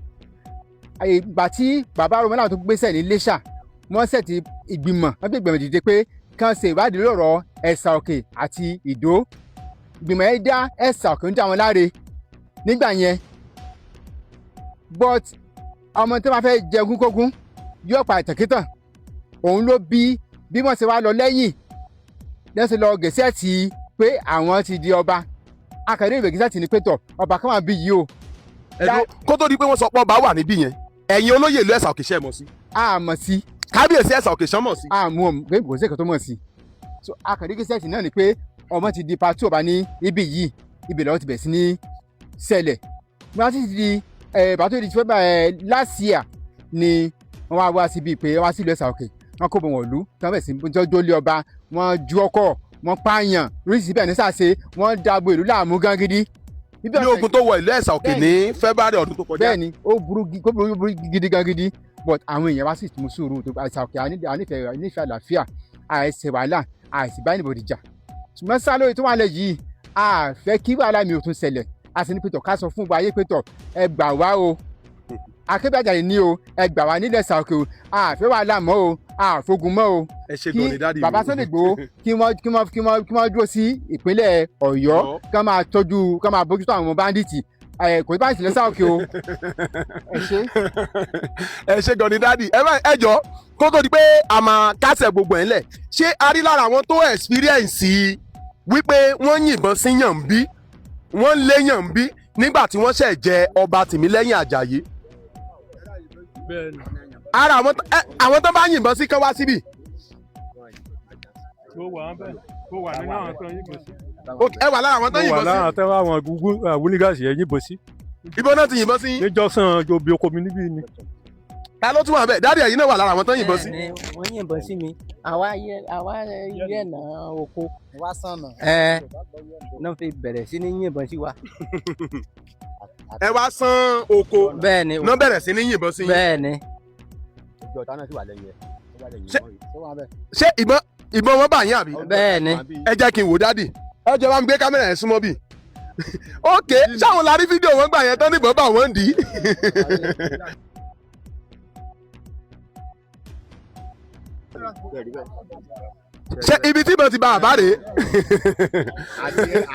Ìgbà tí bàbá Romeo tó gbéṣẹ́ ní Iléṣà, wọ́n ṣẹ̀tì ìgbìmọ̀, wọ́n gbé ìgbìmọ̀ dìde pé kán ṣe ìwádìí lọ́rọ̀ Ẹ̀sà Òkè àti Ìdó. Ìgbìmọ̀ yẹn dá Ẹ̀sà Òkè ń dá wọn láre nígbà yẹn, but ọmọ tó bá fẹ́ jẹ ogúnkógún yóò pa ìtànkítàn. Òun ló bí bí wọ́n ṣe wá lọ lẹ́yìn lẹ́sìn lọ gazette pé àwọn ti di ọba. Akàdé ìwé gazette ní pétọ̀ ọba kan wà bí yìí o. Ẹ̀dùn kó tó di pé wọ́n sọ pé ọba wà níbí yẹn, ẹ̀yin olóyè ìlú Ẹ̀sà Òkè, ṣe é mọ̀ sí? A mọ̀ sí. Kábíyèsí Ẹ̀sà Òkè ṣán mọ̀ sí? A mú ọmọ pé kò sí èkó tó mọ̀ sí. So akàdé gazette náà ni pé ọmọ ti di pàtó ọba ní ibi yìí. Ibẹ̀ lọ́wọ́ ti bẹ̀rẹ̀ sí ní ṣẹlẹ̀. Wọ́n ti di ẹ̀ bàtó di fẹ́ ẹ̀ last year ni wọ́n wá wá síbi pé wọ́n wá sílùú Ẹ̀sà Òkè, wọ́n kó bọ̀ wọ́n lù tí wọ́n bẹ̀ sí jọjọ́ lé ọba, wọ́n ju ọkọ̀, wọ́n pààyàn oríṣiríṣi bẹ́ẹ̀ ní sàṣe, wọ́n dàgbò ìlú láàmú gan gidi. Ní ogun tó wọ ìlú Ẹ̀sà Òkè ní February ọdún tó kọjá. Bẹ́ẹ̀ ni, ó burú ó burú gidi gan gidi, but àwọn èèyàn wá sì mú sùúrù tó Ẹ̀sà Òkè ànífẹ̀ẹ́ àlàáfíà, àìsè wàhálà, àìsè bá anybody jà. Ṣùgbọ́n sá lórí tó wà lẹ̀ yìí, a fẹ́ kí wàhálà mi ò tún ṣẹlẹ̀. A sì ní pétọ̀ ká sọ fún wa ayé pétọ̀, ẹ gbà wá o, akébàjáde ní o, ẹ gbà wá nílẹ̀ Ẹ̀sà Òkè o, a fẹ́ wàhálà mọ́ o, a fogun mọ́ o. Ẹ ṣe gan ni, daddy mi. Bàbá Sunday Igboho, kí wọ́n dúró sí ìpínlẹ̀ Ọ̀yọ́, kí wọ́n máa tọ́jú, kí wọ́n máa bójútó àwọn bandit. Ẹ kò ní bandit lẹ́sà Òkè o. Ẹ ṣe. Ẹ ṣe gan ni, daddy. Ẹ bá ẹ jọ kó tó di pé a máa kásẹ̀ gbogbo ẹ̀ ńlẹ̀, ṣé a rí lára àwọn tó experience wípé wọ́n yìnbọn sí yàn bí, wọ́n lé yàn bí nígbà tí wọ́n ṣẹ̀ jẹ ọba Tìmílẹ́yìn Àjàyí? Bẹ́ẹ̀ni. Ara àwọn àwọn tó bá yìnbọn sí kán wá síbì. Mo wà ń bẹ̀, mo wà nínú àwọn tó ń yìnbọn sí. Ok, ẹ wà lára àwọn tó Mo wà yìnbọn sí. lára àwọn tó àwọn wúlígàsì yẹn yìnbọn sí. Ibo náà ti yìnbọn sí yín? Níjọ́sán jobi oko mi níbí ni. Ta ló tún wà bẹ́ẹ̀? Daddy, ẹ̀yin náà wà lára àwọn tó yìnbọn sí? Bẹ́ẹ̀ni, wọ́n yìnbọn sí mi. Àwa yẹ̀ náà oko. Wá sànà. Ẹ náà fi bẹ̀rẹ̀ sí ní yìnbọn sí wa. Ẹ wá sán oko? Bẹ́ẹ̀ni. Náà bẹ̀rẹ̀ sí ní yìnbọn sí yín? Bẹ́ẹ̀ni. Ojú ọ̀tá náà sì wà lẹ́yìn ẹ̀. Ṣé ìbọn wọn bá yín àbí? Bẹ́ẹ̀ni. Ẹ jẹ́ kí n wò, daddy. Ẹ jẹ́ bá mi gbé kámẹ́rà yẹn súnmọ́ bì. Ok, ṣáwọn la rí fídíò wọn gbà yẹn tán níbọn bá wọn dì í? Ṣé ibi tí ìbọn ti bá àbá rèé?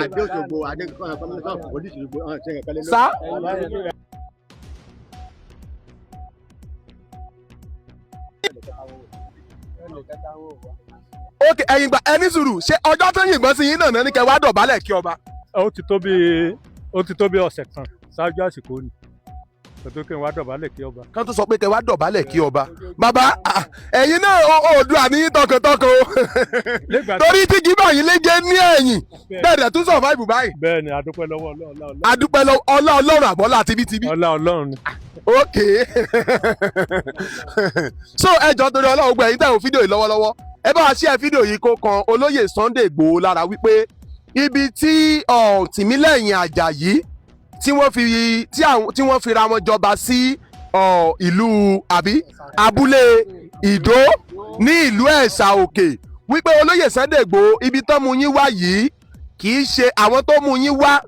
Adé Òṣogbo, Adé kọ́mísọ̀ pólísì Òṣogbo ṣe nǹkan lé lórí. Sá. Ok, ẹ̀yin gba ẹni sùúrù, ṣé ọjọ́ tó yìnbọn sí yín náà ní kẹ́ wá dọ̀bálẹ̀ kí ọba? Ó ti tó bí ọ̀sẹ̀ kan ṣáájú àsìkò ni kò tó kí n wá dọ̀bálẹ̀ kí ọba. Kán tó sọ pé kẹ́ wá dọ̀bálẹ̀ kí ọba. Bàbá, ẹ̀yin náà Oòduà ní tọkàntọkàn o, torí tí kì í bá yín léje ní ẹ̀yìn bẹ́ẹ̀ dẹ̀ tún survive báyìí. Bẹ́ẹ̀ni, adúpẹ́ lọ́wọ́ Ọlọ́run. Adúpẹ́ lọ́wọ́ ọlá Ọlọ́run àbọ́lá tibítibí. Ọlá Ọlọ́run ni. Ok, so ẹ jọ̀ọ́, torí Ọlọ́run, gbọ́ ẹ̀yin tẹ́ ò fídíò yìí lọ́wọ́lọ́wọ́, ẹ bá wa share fídíò yìí kó kan olóyè Sunday Igboho lára wípé ibi tí Tìmílẹ́yìn Àjàyí tí wọ́n fi tí àwọn tí wọ́n fi ra wọn jọba sí ìlú àbí abúlé Ìdó ní ìlú Ẹ̀sà Òkè, wípé olóyè Sunday Igboho, ibi tó mú yín wá yìí, kì í ṣe àwọn tó mú yín wá,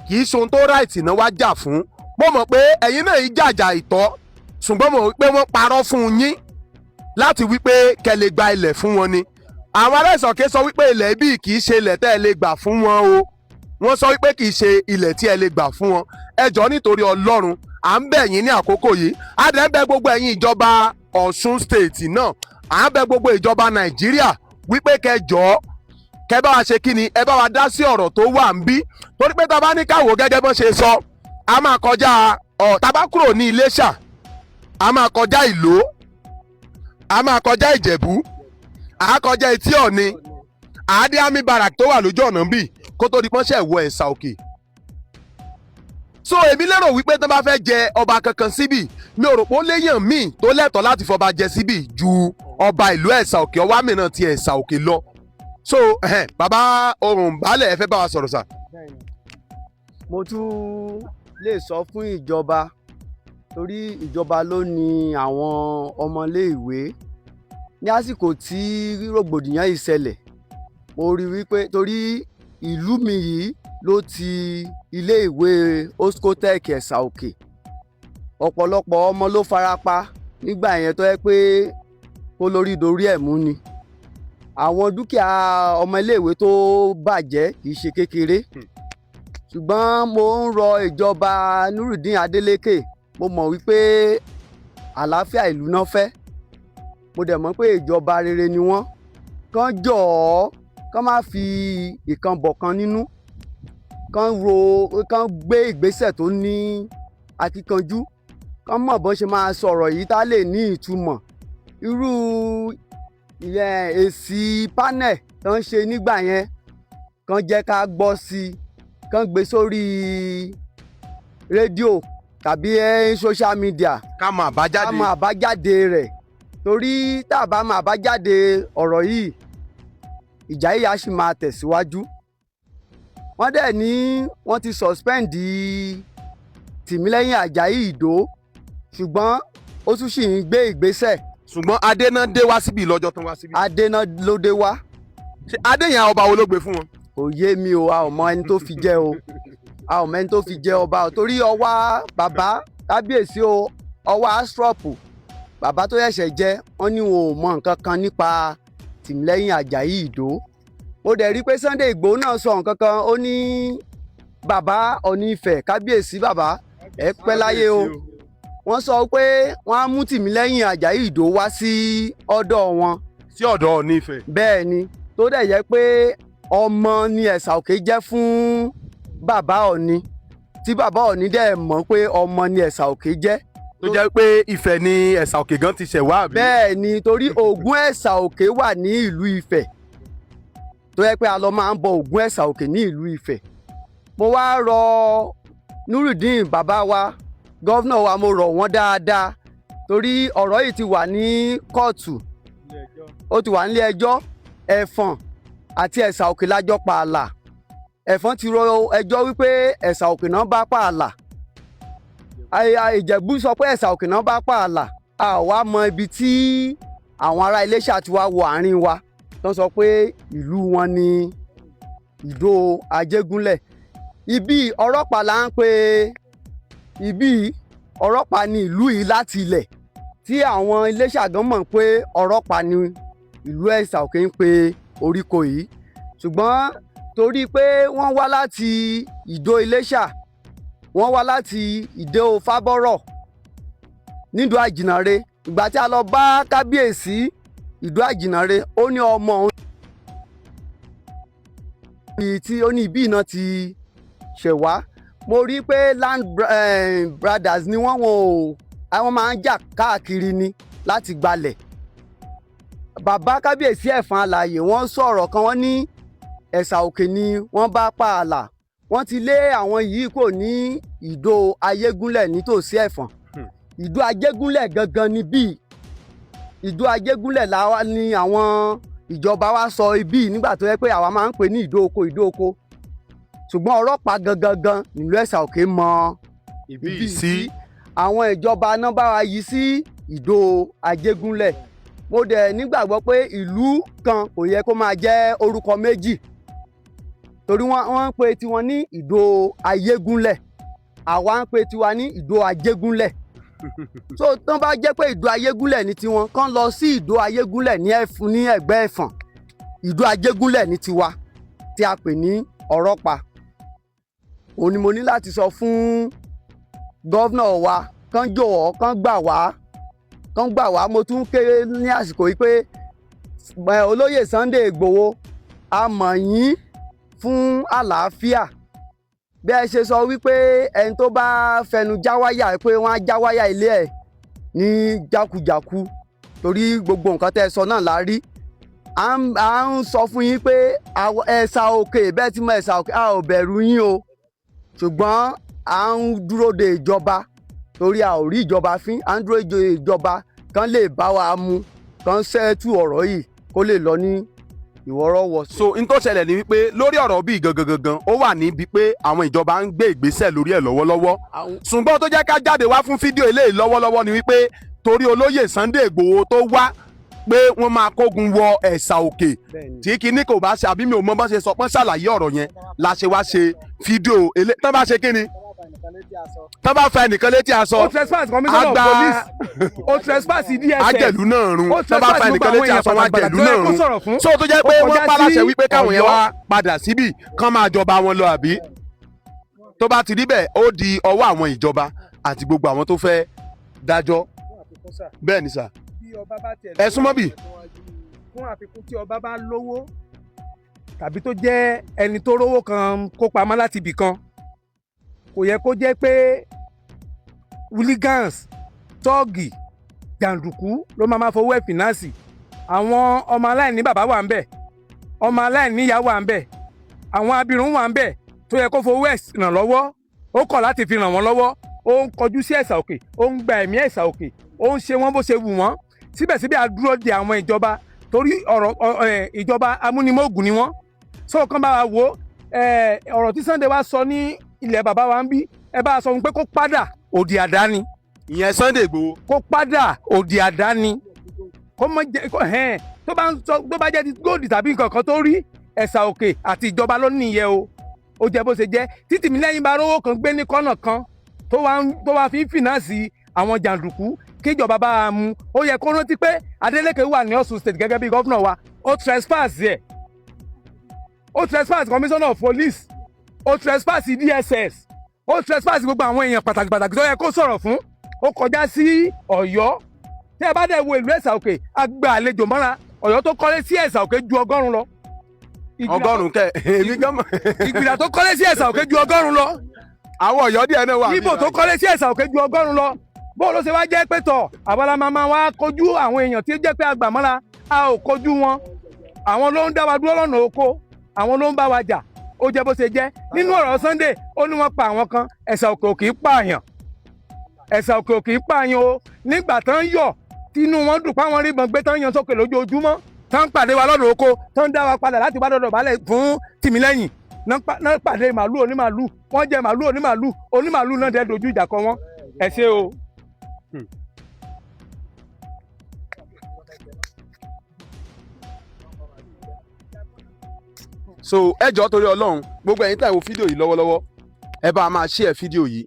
kì í ṣe ohun tó right náà wá jà fún. Mo mọ̀ pé ẹ̀yin náà yìí jàjà ìtọ́, ṣùgbọ́n mo mọ̀ pé wọ́n parọ́ fún yín láti wípé kẹ́ lè gba ilẹ̀ fún wọn ni. Àwọn ará Ìsọ̀kè sọ wípé ilẹ̀ ibi kì í ṣe ilẹ̀ tẹ́ ẹ lè gbà fún wọn o. Wọ́n sọ wípé kì í ṣe ilẹ̀ tí ẹ lè gbà fún wọn. Ẹ jọ̀ọ́, nítorí Ọlọ́run, à ń bẹ̀ yín ní àkókò yìí, a dẹ̀ ń bẹ̀ gbogbo ẹ̀yin ìjọba Ọ̀ṣun State náà, à ń bẹ̀ gbogbo ìjọba Nàìjíríà wípé kẹ́ jọ̀ọ́, kẹ́ bá wa ṣe kí ni, ẹ bá wa dá sí ọ̀rọ̀ tó wà ń bí, torí pé tá a bá ní káwò gẹ́gẹ́ bọ́n ṣe sọ, a máa kọjá ọ̀. Tá a bá kúrò ní Iléṣà, a máa kọjá Ìló, a máa kọjá Ìjẹ̀bú, a kọjá Etí Ọ̀ni, àádé army barrack tó wà lójú ọ̀nà bì kó tó di pọ́nṣẹ́ wọ Ẹ̀sà Òkè. So èmi lérò wípé tó bá fẹ́ jẹ ọba kankan síbì, mi ò rò pé ó léèyàn míì tó lẹ́tọ̀ọ́ láti fọba jẹ síbì ju ọba ìlú Ẹ̀sà Òkè, ọwá mìíràn ti Ẹ̀sà Òkè lọ. So bàbá ohun baálẹ̀, ẹ fẹ́ bá wa sọ̀rọ̀ sà. Mo tún lè sọ fún ìjọba, torí ìjọba ló ní àwọn ọmọléèwé. Ní àsìkò tí rògbòdìyàn yìí ṣẹlẹ̀, mo rí wípé torí ìlú mi yìí ló ti iléèwé Oscotec Ẹ̀sà Òkè, ọ̀pọ̀lọpọ̀ ọmọ ló farapa nígbà yẹn, tó yẹ pé kó lórí dorí ẹ̀ mú ni. Àwọn dúkìá ọmọ iléèwé tó bàjẹ́ kì í ṣe kékeré. Ṣùgbọ́n mo ń rọ ìjọba Nurudeen Adeleke. Mo mọ̀ wípé àlàáfíà ìlú náà fẹ́, mo dẹ̀ mọ̀ pé ìjọba rere ni wọ́n. Kán jọ̀ọ́, kán má fi ìkan bọ̀kan nínú, kán ro, kán gbé ìgbésẹ̀ tó ní akíkanjú, kán mọ̀ bọ́n ṣe máa sọ̀rọ̀ yìí tá lè ní ìtumọ̀. Irú ìyẹn èsì panel tó ń ṣe nígbà yẹn, kán jẹ́ ká gbọ́ sí i. Kán gbé sórí rédíò tàbí social media. Ká mọ àbájáde. Ká mọ àbájáde rẹ̀, torí tá a bá mọ àbájáde ọ̀rọ̀ yìí, ìjà yìí á sì máa tẹ̀síwájú. Wọ́n dẹ̀ ní wọ́n ti suspend Tìmílẹ́yìn Àjàyí Ìdó, ṣùgbọ́n ó tún sì ń gbé ìgbésẹ̀. Ṣùgbọ́n adé náà dé wá síbi lọ́jọ́ tán wá síbi. Adé náà ló dé wá. Ṣé adé yẹn, ọba wo ló gbé fún wọn? Kò yé mi o. A ò mọ ẹni tó fi jẹ o, a ò mọ ẹni tó fi jẹ ọba o, torí ọwá bàbá kábíyèsí o, ọwá astrop, bàbá tó ṣẹ̀ṣẹ̀ jẹ, wọ́n ní wọn ò mọ nǹkan kan nípa Tìmílẹ́yìn Àjàyí Ìdó. Mo dẹ̀ rí i pé Sunday Ìgbòho náà sọ nǹkan kan, ó ní bàbá Ọ̀ọ̀ni Ifẹ̀, kábíyèsí, bàbá, ẹ pẹ́ láyé o. Wọ́n sọ pé wọ́n á mú Tìmílẹ́yìn Àjàyí Ìdó wá sí ọ̀dọ̀ wọn. Sí ọ̀dọ̀ Ọ̀ọ̀ni Ifẹ̀. Bẹ́ẹ̀ ni, tó dẹ̀ yẹ pé ọmọ ni Ẹ̀sà Òkè jẹ́ fún bàbá Ọ̀ọ̀ni, tí bàbá Ọ̀ọ̀ni dẹ̀ mọ̀ pé ọmọ ni Ẹ̀sà Òkè jẹ́. Tó jẹ́ pé Ifẹ̀ ni Ẹ̀sà Òkè gan ti ṣẹ̀ wá, àbí? Bẹ́ẹ̀ ni, torí Ògún Ẹ̀sà Òkè wà ní ìlú Ifẹ̀, tó yẹ pé a lọ máa ń bọ Ògún Ẹ̀sà Òkè ní ìlú Ifẹ̀. Mo wá rọ Nurudeen bàbá wa, governor wa, mo rọ̀ wọ́n dáadáa, torí ọ̀rọ̀ yìí ti wà ní kóòtù, ó ti wà nílé ẹjọ́. Ẹ̀fọ̀n àti Ẹ̀sà Òkè lájọ pààlà. Ẹ̀fọ̀n ti rọ ẹjọ́ wípé Ẹ̀sà Òkè náà bá pààlà, Ìjẹ̀bú sọ pé Ẹ̀sà Òkè náà bá pààlà. A wá mọ ibi tí àwọn ará Iléṣà ti wá wọ àárín wa tó ń sọ pé ìlú wọn ní Ìdó Ajégúnlẹ̀. Ibi Ọ̀rọ̀pá là ń pè ibi Ọ̀rọ̀pá ní ìlú yìí láti ilẹ̀, tí àwọn Iléṣà gan mọ̀ pé Ọ̀rọ̀pá ní ìlú Ẹ̀sà Òkè ń pe oríko yìí. Ṣùgbọ́n torí pé wọ́n wá láti Ìdó Iléṣà, wọ́n wá láti Ìdó Fábọ́rọ̀ nídùú Àjìnàre. Ìgbà tí a lọ bá kábíyèsí Ìdó Àjìnàre, ó ní ọmọ òun tí ó ní ibi iná ti ṣẹ̀ wá. Mo rí i pé land brothers ni wọ́n. Wọn ò, àwọn máa ń jà káàkiri ni láti gbalẹ̀. Bàbá kábíyèsí Ẹ̀fọn Alààyè, wọ́n sọ̀rọ̀ kan, wọ́n ní Ẹ̀sà Òkè ni wọ́n bá pààlà. Wọ́n ti lé àwọn yìí kò ní Ìdó Ayégúnlẹ̀ nítòsí Ẹ̀fọ̀n. Ìdó Ajégúnlẹ̀ gangan ni bíi Ìdó Ajégúnlẹ̀ làwa ni àwọn ìjọba wa sọ ibí nígbà tó yẹ pé àwa máa ń pè ní Ìdó Oko, Ìdó Oko, ṣùgbọ́n Ọlọ́pàá gangan gan nílùú Ẹ̀sà Òkè mọ ibi sí. Àwọn ìjọba náà bá wa yí sí Ìdó Ajégúnlẹ̀. Mo dẹ̀ nígbàgbọ́ pé ìlú kan kò yẹ kó máa jẹ́ orúkọ méjì, torí wọ́n ń pe tiwọn ní Ìdó Ayégúnlẹ̀, àwa ń pe tiwa ní Ìdó Ajégúnlẹ̀. So tán bá jẹ́ pé Ìdó Ayégúnlẹ̀ ní tiwọn, kán lọ sí Ìdó Ayégúnlẹ̀ ní ẹ̀fún ní ẹ̀gbẹ́ Ẹ̀fọ̀n. Ìdó Ajégúnlẹ̀ ní tiwa tí a pè ní Ọ̀rọ̀pá. Òun ni mo ní láti sọ fún governor wa, kán jọ̀wọ́, kán gbà wá, kán gbà wá. Mo tún ké ní àsìkò yìí pé olóyè Sunday Ìgbòho, a mọ̀ yín fún àlàáfíà. Bí ẹ ṣe sọ wípé ẹni tó bá fẹnu já wáyà, pé wọ́n á já wáyà ilé ẹ̀ ní jákujàku, torí gbogbo nǹkan tẹ́ ẹ sọ náà la rí. À ń sọ fún yín pé Ẹ̀sà Òkè, bẹ́ẹ̀ tí mo Ẹ̀sà Òkè, a ò bẹ̀rù yín o, ṣùgbọ́n à ń dúró de ìjọba, torí a ò rí ìjọba fín. À ń dúró de ìjọba kán lè bá wa mú kán ṣẹ́tù ọ̀rọ̀ yìí kó lè lọ ní ìwọ́rọ́wọ́sọ. So n tó ṣẹlẹ̀ ni wípé lórí ọ̀rọ̀ bíi gangan gangan, ó wà níbi pé àwọn ìjọba ń gbé ìgbésẹ̀ lórí ẹ̀ lọ́wọ́lọ́wọ́. Ṣùgbọ́n tó jẹ́ ká jáde wá fún fídíò eléyìí lọ́wọ́lọ́wọ́ ni wípé torí olóyè Sunday Ìgbòho tó wá pé wọ́n máa kógun wọ Ẹ̀sà Òkè tí kinní kò bá ṣe, àbí mi ò mọ bá ṣe sọ pọ́n ṣàlàyé ọ̀rọ̀ yẹn la ṣe wá ṣe fídíò eléyìí. Tán bá ṣe kíni, tán bá fa ẹnìkan létí aṣọ, Ó trespass commissioner of police, ó trespass DSS, ajẹ̀lú náà run. Ó Tán bá fa trespass ẹnìkan gbogbo létí àwọn aṣọ, wọn èèyàn ajẹ̀lú pàtàkì tó náà yẹ kó run. sọ̀rọ̀ fún. So tó jẹ́ pé Ó wọ́n kọjá paláṣẹ sí wípé káwọn yẹn Ọ̀yọ́. wá padà síbì kán máa jọba wọn lọ, àbí tó bá ti rí bẹ́ẹ̀, ó di ọwọ́ àwọn ìjọba àti gbogbo àwọn tó fẹ́ dájọ́. Bẹ́ẹ̀ ni sà. Ẹ súnmọ́ bì. Fún àfikún, tí ọba bá lówó tàbí tó jẹ́ ẹni tó rówó kan kó pamọ́ láti ibì kan, kò yẹ kó jẹ́ pé hooligans, tọ́ọ̀gì, jàǹdùkú ló máa fowó ẹ̀ finance. Àwọn ọmọ aláìní bàbá wà ń bẹ̀, ọmọ aláìní ìyá wà ń bẹ̀, àwọn abirùn wà ń bẹ̀ tó Tó yẹ kó fowó ẹ̀ ràn lọ́wọ́, ó kọ̀ láti fi ràn wọ́n lọ́wọ́. Ó ń kọjú sí Ẹ̀sà Òkè, ó ń gba ẹ̀mí Ẹ̀sà Òkè, ó ń ṣe wọ́n bó ṣe wù wọ́n. Síbẹ̀síbẹ̀, a dúró de àwọn ìjọba torí ọ̀rọ̀ ìjọba amúnimóògùn ni wọ́n. So kàn bá wa wò ọ̀rọ̀ tí Sunday wá sọ ní ilẹ̀ bàbá wa ń bí, ẹ bá a sọ fún pé kó padà òdì àdáni. Ìyẹn Sunday Igboho. Kó padà òdì àdáni, kó mọ jẹ kó hẹn tó bá ń sọ, tó bá jẹ́ ti gold tàbí nǹkan kan tó rí, Ẹ̀sà Òkè àti ìjọba ló nìyẹn o. Ó jẹ́ bó ṣe jẹ́. Tí Tìmílẹ́yìn bá rówó kan gbé ní kọ́nà kan tó wá fi ń finance àwọn jàǹdùkú, kíjọba bá a mú. Ó yẹ kó rántí pé Adeleke wà ní Ọ̀ṣun State gẹ́gẹ́ bí governor wa. Ó trespass ẹ̀, ó trespass commissioner of police, ó trespass DSS, ó trespass gbogbo àwọn èèyàn pàtàkì pàtàkì tó yẹ kó sọ̀rọ̀ fún. Ó kọjá sí Ọ̀yọ́. Tí ẹ bá dẹ̀ wo ìlú Ẹ̀sà Òkè, a gba àlejò mọ́ra. Ọ̀yọ́ tó kọ́lé sí Ẹ̀sà Òkè ju 100 lọ. 100 kẹ, èmi gan mọ̀. Ìgbìlà tó kọ́lé sí Ẹ̀sà Òkè ju 100 lọ. Àwọn Ọ̀yọ́ díẹ̀ náà wà. Ibo tó kọ́lé sí Ẹ̀sà Òkè ju 100 lọ. Bó ló ṣe wá jẹ́ pé tọ̀ àwa la máa máa wá kojú àwọn èèyàn tí ó jẹ́ pé àgbàmọ́ra, a ò kojú wọn? Àwọn ló ń dá wa dúró lọ́nà oko, àwọn ló ń bá wa jà. Ó jẹ́ bó ṣe jẹ́. Nínú ọ̀rọ̀ Sunday, ó ní wọ́n pa àwọn kan. Ẹ̀sà Òkè òkè pààyàn, Ẹ̀sà Òkè òkè pààyàn o. Nígbà tán yọ̀, tínú wọn dùn páwọn rí ìbọn gbé, tán yan sókè lójoojúmọ́, tán pàdé wa lọ́nà oko, tán dá wa padà láti wá dọ̀dọ̀ balẹ̀ fún Tìmílẹ́yìn, náà pàdé màálù onímàálù, wọ́n jẹ màálù onímàálù, onímàálù náà dẹ́ dojú ìjà kọ wọ́n. Ẹ ṣé o. So ẹ jọ̀ọ́, torí Ọlọ́run, gbogbo ẹ̀yin tá ẹ wo fídíò yìí lọ́wọ́lọ́wọ́, ẹ bá a máa share fídíò yìí,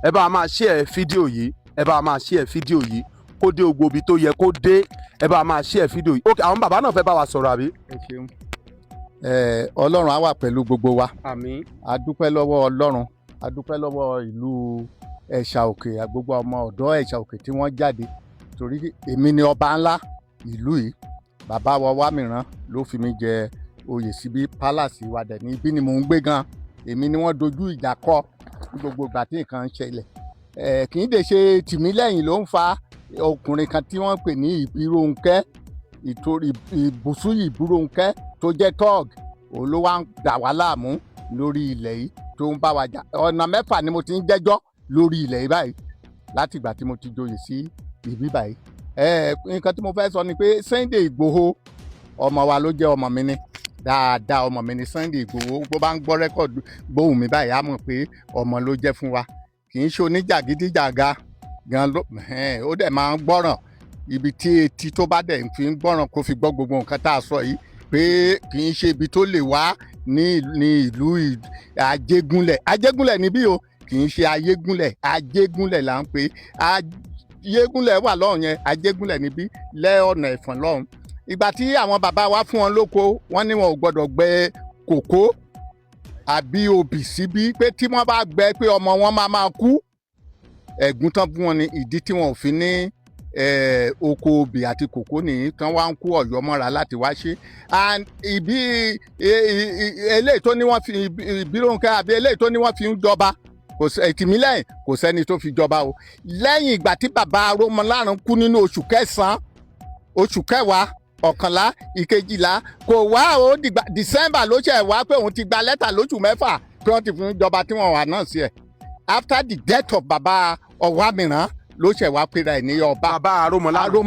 ẹ bá a máa share fídíò yìí, ẹ bá a máa share fídíò yìí kó dé gbogbo ibi tó yẹ kó dé. Ẹ bá a máa share fídíò yìí. Ok, àwọn bàbá náà fẹ́ bá wa sọ̀rọ̀, àbí? Ẹ ṣeun. Ọlọ́run á wà pẹ̀lú gbogbo wa. Àmín. A dúpẹ́ lọ́wọ́ Ọlọ́run, a dúpẹ́ lọ́wọ́ ìlú Ẹ̀ṣà Òkè, gbogbo ọmọ ọ̀dọ́ Ẹ̀ṣà Òkè tí wọ́n jáde, torí èmi ni ọba ńlá ìlú yìí. Bàbá wa Wámìrán ló fi mí jẹ oyè síbí. Palace wa dẹ̀ ní ibi ni mò ń gbé gan. Èmi ni wọ́n dojú ìjà kọ ní gbogbo ìgbà tí nǹkan ń ṣẹlẹ̀. Kì í dè ṣe Tìmílẹ́yìn ló ń fa. Ọkùnrin kan tí wọ́n pè ní Ìbírónkẹ́, ìtorí Ìbùsùn Ìbírónkẹ́ tó jẹ́ thug, òun ló wá ń dà wá láàmú lórí ilẹ̀ yìí, tó ń bá wa jà. Ọ̀nà mẹ́fà ni mo ti ń jẹ́jọ́ lórí ilẹ̀ yìí báyìí láti ìgbà tí mo ti joyè sí ibi báyìí. Nǹkan tí mo fẹ́ sọ ni pé Sunday Ìgbòho, ọmọ wa ló jẹ́, ọmọ mi ni dáadáa, ọmọ mi ni Sunday Ìgbòho. Bó bá ń gbọ́ record gbóhùn mi báyìí, á mọ̀ pé ọmọ ló jẹ́ fún wa. Kì í ṣe oníjàgídíjàga gan ló, ó dẹ̀ máa ń gbọ́ràn. Ibi tí etí tó bá dẹ̀ fi ń gbọ́ràn, kó fi gbọ́ gbogbo nǹkan tá a sọ yìí, pé kì í ṣe ibi tó lè wá ní ìlú Ajégúnlẹ̀. Ajégúnlẹ̀ níbí o, kì í ṣe Ayégúnlẹ̀. Ajégúnlẹ̀ là ń pè. Ayégúnlẹ̀ wà lọ́hùn yẹn, Ajégúnlẹ̀ níbí lẹ́ ọ̀nà Ẹ̀fọ̀n lọ́hùn. Ìgbà tí àwọn bàbá wa fún wọn lóko, wọ́n ní wọn ò gbọ́dọ̀ gbẹ kòkó àbí obì síbí, pé tí wọ́n bá gbẹ, pé ọmọ wọn máa máa kú. Ẹ̀gún tán fún wọn ní ìdí tí wọn ò fi ní oko obì àti kòkó nìyí, tán wá ń kó Ọ̀yọ́ mọ́ra láti wá ṣe. And ìbí eléyìí tó ní wọ́n fi Ìbírónkẹ́ àbí eléyìí tó ní wọ́n fi ń jọba, kò Tìmílẹ́yìn, kò sẹ́ni tó fi jọba o. Lẹ́yìn ìgbà tí bàbá Arómọlárùn kú nínú oṣù kẹsàn-án, oṣù kẹwàá, ọ̀kànlá, ìkejìlá, kò wá o. Dìgbà December ló ṣe wá pé òun ti gba lẹ́tà lóṣù mẹ́fà pé wọ́n ti fún jọba tí wọ́n wà náà sí ẹ̀. After the death of bàbá Ọ̀wámìrán ló ṣe wá pera ẹ̀ ní ọba. Bàbá Arómọlárùn.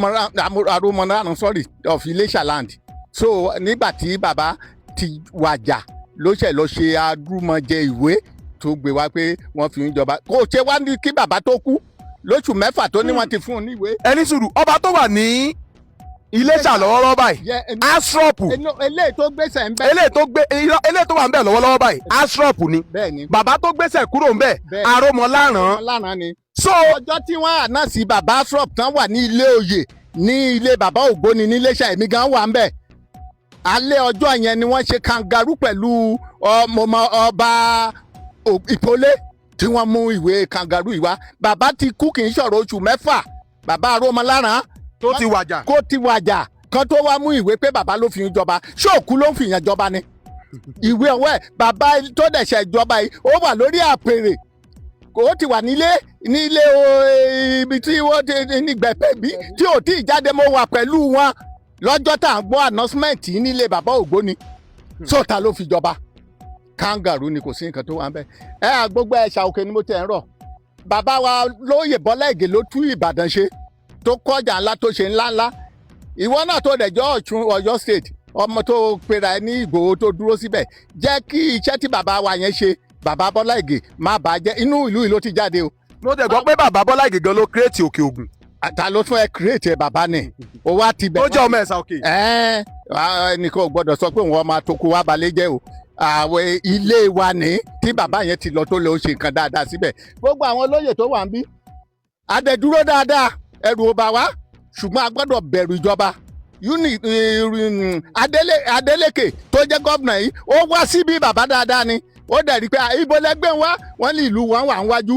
Arómọlárùn, sorry, of Iléṣà land. So nígbà tí bàbá ti wàjà ló ṣe lọ ṣe adúmọ̀jẹ ìwé tó gbé wá pé wọ́n fi ń jọba. Kò ṣe wá ní kí bàbá tó kú lóṣù mẹ́fà tó ní wọ́n ti fún un níwèé. Ẹni sùúrù, ọba tó wà ní Iléṣà lọ́wọ́lọ́wọ́ báyìí, Asrop? Eléyìí tó gbèsè ń bẹ. Eléyìí tó gbé, eléyìí tó wà ń bẹ lọ́wọ́lọ́wọ́ báyìí, Asrop ni? Bẹ́ẹ̀ni. Bàbá tó gbèsè kúrò ń bẹ, Arómọláràn? Arómọláràn ni. So ọjọ́ tí wọ́n àná sí bàbá Asrop tán wà ní ilé oyè ní ilé bàbá Ògbóni ní Iléṣà, èmi gan wà ń bẹ̀. Alẹ́ ọjọ́ yẹn ni wọ́n ṣe kangaroo pẹ̀lú ọmọ ọba Ìpolé tí wọ́n mú ìwé kangaroo yìí wá. Bàbá ti kú, kì í ṣọ̀rọ̀ oṣù mẹ́fà, bàbá Arómọláràn tó ti wàjà. Kó ti wàjà kan tó wá mú ìwé pé bàbá ló fi ń jọba. Ṣé òkú ló ń fi yàn jọba ni? Ìwé ọwọ́ ẹ̀, bàbá tó dẹ̀ṣẹ̀ jọba yìí, ó wà lórí àpèrè, kò ti wà nílé nílé o, ibi tí wọ́n ti ní gbẹ̀pẹ̀ bí tí ò tí ì jáde. Mo wà pẹ̀lú wọn lọ́jọ́ tá à ń gbọ́ announcement nílé bàbá Ògbóni. Sọ́ta ló fi jọba? Kangaroo ni, kò sí nǹkan tó wà ń bẹ̀. Ẹ à gbogbo Ẹ̀ṣà Òkè ni mo tẹ̀ ń rọ̀. Bàbá wa lóyè Bọ́lá Ìgè ló tú Ìbàdàn ṣe, tó kọjá ńlá, tó ṣe ńláńlá. Ìwọ náà tó dẹjọ́ Ọ̀ṣun, Ọ̀yọ́ State, ọmọ tó pera ẹ ní Ìgbòho tó dúró síbẹ̀, jẹ́ kí iṣẹ́ tí bàbá wa yẹn ṣe, bàbá Bọ́lá Ìgè, má bàa jẹ́. Inú ìlú yìí ló ti jáde o. Mo tẹ̀ gbọ́ pé bàbá Bọ́lá Ìgè gan ló create Òkè Ògùn. Ta ló tún ẹ create ẹ? Bàbá ni ó wá ti bẹ̀. Ó jẹ́ ọmọ Ẹ̀sà Òkè. Ẹ ẹnìkan ò gbọ́dọ̀ sọ pé òun ọmọ àtòkù wa balẹ̀ jẹ́ o. Àwọn ilé wa ní tí bàbá yẹn ti lọ, tó lọ ṣe nǹkan dáadáa síbẹ̀. Gbogbo àwọn olóyè tó wà ń bí adẹ̀dúró dáadáa, ẹrù ò bà wá, ṣùgbọ́n a gbọ́dọ̀ bẹ̀rù ìjọba. Uni Adeleke tó jẹ́ gómìnà yìí, ó wá síbí, bàbá dáadáa ni. Ó dẹ̀ rí i pé ibo lẹ́gbẹ́ wa, wọ́n ní ìlú wọn wà níwájú.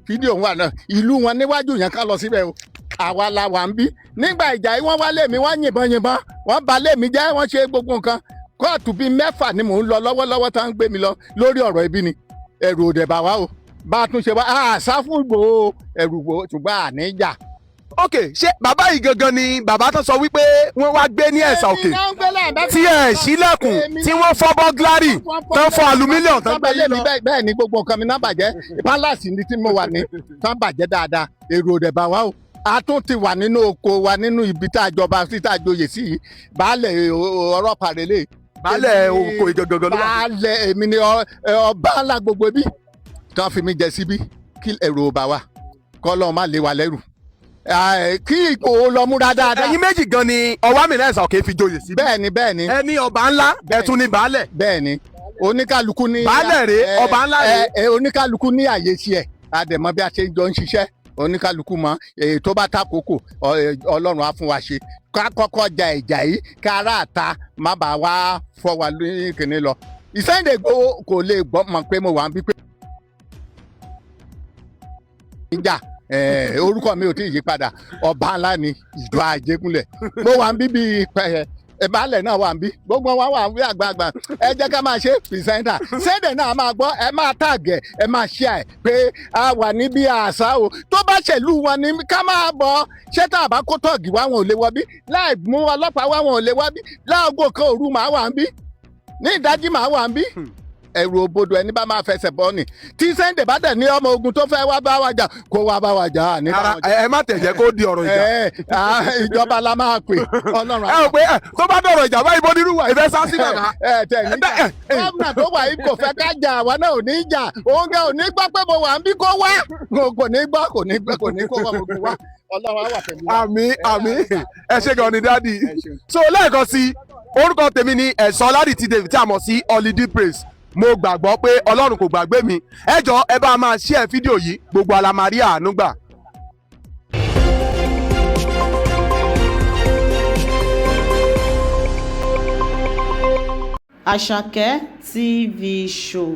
Fídíò wà náà, ìlú wọn níwájú yẹn, ká lọ síbẹ̀ o. Àwa la wà ń bí. Nígbà ìjà yìí, wọ́n wá lé mi, wọ́n yìnbọn yìnbọn, wọ́n bà lé mi jẹ́, wọ́n ṣe gbogbo nǹkan. Kóòtù bíi 6 ni mò ń lọ lọ́wọ́lọ́wọ́, tá ń gbé mi lọ lórí ọ̀rọ̀ ibi ni. Ẹ̀rù ò dẹ̀ bà wá o. Bá a tún ṣe wá àṣà fún Ìgbòho, ẹ̀rù Ìgbòho, ṣùgbọ́n àníjà. Ok, ṣé bàbá yìí gangan ni bàbá tó sọ wípé wọ́n wá gbé ní Ẹ̀sà Òkè, tí ẹ̀ sílẹ̀kùn, tí wọ́n fọ́ burglary, tán fọ́ aluminium, tán gbé yín lọ? Bẹ́ẹ̀ ni, gbogbo nǹkan mi náà bàjẹ́. Palace ni tí mo wà ní tán bàjẹ́ dáadáa. Èrò ò dẹ̀ bà wá o. A tún ti wà nínú oko wa, nínú ibi tá a jọba sí, tá a joyè sí yìí. Baálẹ̀ ọlọ́pàá relé. Baálẹ̀ oko ìgangan ló wà. Baálẹ̀ èmi ni ọba ńlá gbogbo ibi tí wọ́n fi mí jẹ síbí. Kí ẹ̀rù ò bà wá, kọ́ má lé wa lẹ́rù, kí Ìgbòho lọ múra dáadáa. Ẹ̀yin méjì gan ni Ọwámìrán Ẹ̀sà Òkè fi joyè sí. Bẹ́ẹ̀ni, bẹ́ẹ̀ni. Ẹni ọba ńlá, ẹ̀tún ni baálẹ̀. Bẹ́ẹ̀ni, oníkálukú ní. Baálẹ̀ rèé, ọba ńlá rèé. Ẹ oníkálukú ní àyè tiẹ̀, àdẹ̀mọ́ bí a ṣe jọ ń ṣiṣẹ́. Oníkálukú mọ èyí tó bá takòkò. Ọlọ́run á fún wa ṣe. Ká kọ́kọ́ ja ìjà yìí, ká ara àta má bàa wá fọ́ wa ní kìnní lọ. Sunday Igboho kò lè gbọ́ mọ̀ pé mo wà ń bí pé níjà. Orúkọ mi ò tí ì yí padà, ọba ńlá ni ìjọ Àjẹgúnlẹ̀. Mo wà ń bí bí ìbálẹ̀ náà wà ń bí, gbogbo wa wà ń bí àgbààgbà. Ẹ jẹ́ ká máa ṣe presenter. Sunday náà máa gbọ́. Ẹ máa tag ẹ, ẹ máa share ẹ pé a wà níbi àṣà o. Tó bá ṣèlú wọn ni ká máa bọ̀. Ṣé tá a bá kó tọ́ọ̀gì wá, wọn ò lè wọ bí? Láì mú ọlọ́pàá wá, wọn ò lè wá bí. Láago 1 òru màá wà ń bí, ní ìdájí màá wà ń bí. Ẹ̀rù òbodò ẹni bá máa fẹsẹ̀ bọ́ ni. Tí Sunday bá dẹ̀ ní ọmọ ogun tó fẹ́ wá bá wa jà, kó wá bá wa jà ní bá Ara wọn jà. ẹ má tẹ̀ jẹ́ kó di ọ̀rọ̀ ìjà. Ẹ, ìjọba la máa pè, Ọlọ́run. Ẹ ò pé ẹ tó bá dọ̀rọ̀ ìjà báyìí, bó nírú wà ìfẹ́ sá sí bàbá. Ẹ tẹ ní jà. Gómìnà tó wà yìí kò fẹ́ ká jà, àwa náà ò ní jà. Òun gan ò ní gbọ́ pé mo wà ń bí, kó wá. Kò ní gbọ́, kò ní gbọ́, kò ní kó wá gbogbo wa. Ọlọ́run á wà pẹ̀lú wa. Àmín, àmín. Ẹ ṣe gan ni, daddy. So lẹ́ẹ̀kan sí, orúkọ tèmi ni Ẹ̀sọ́ Ọládìtì David, tí a mọ̀ sí Holiday Praise. Mo gbàgbọ́ pé Ọlọ́run kò gbàgbé mi. Ẹ jọ, ẹ bá máa share fídíò yìí, gbogbo alamari àánú gbà. Àṣàkẹ́ TV Show.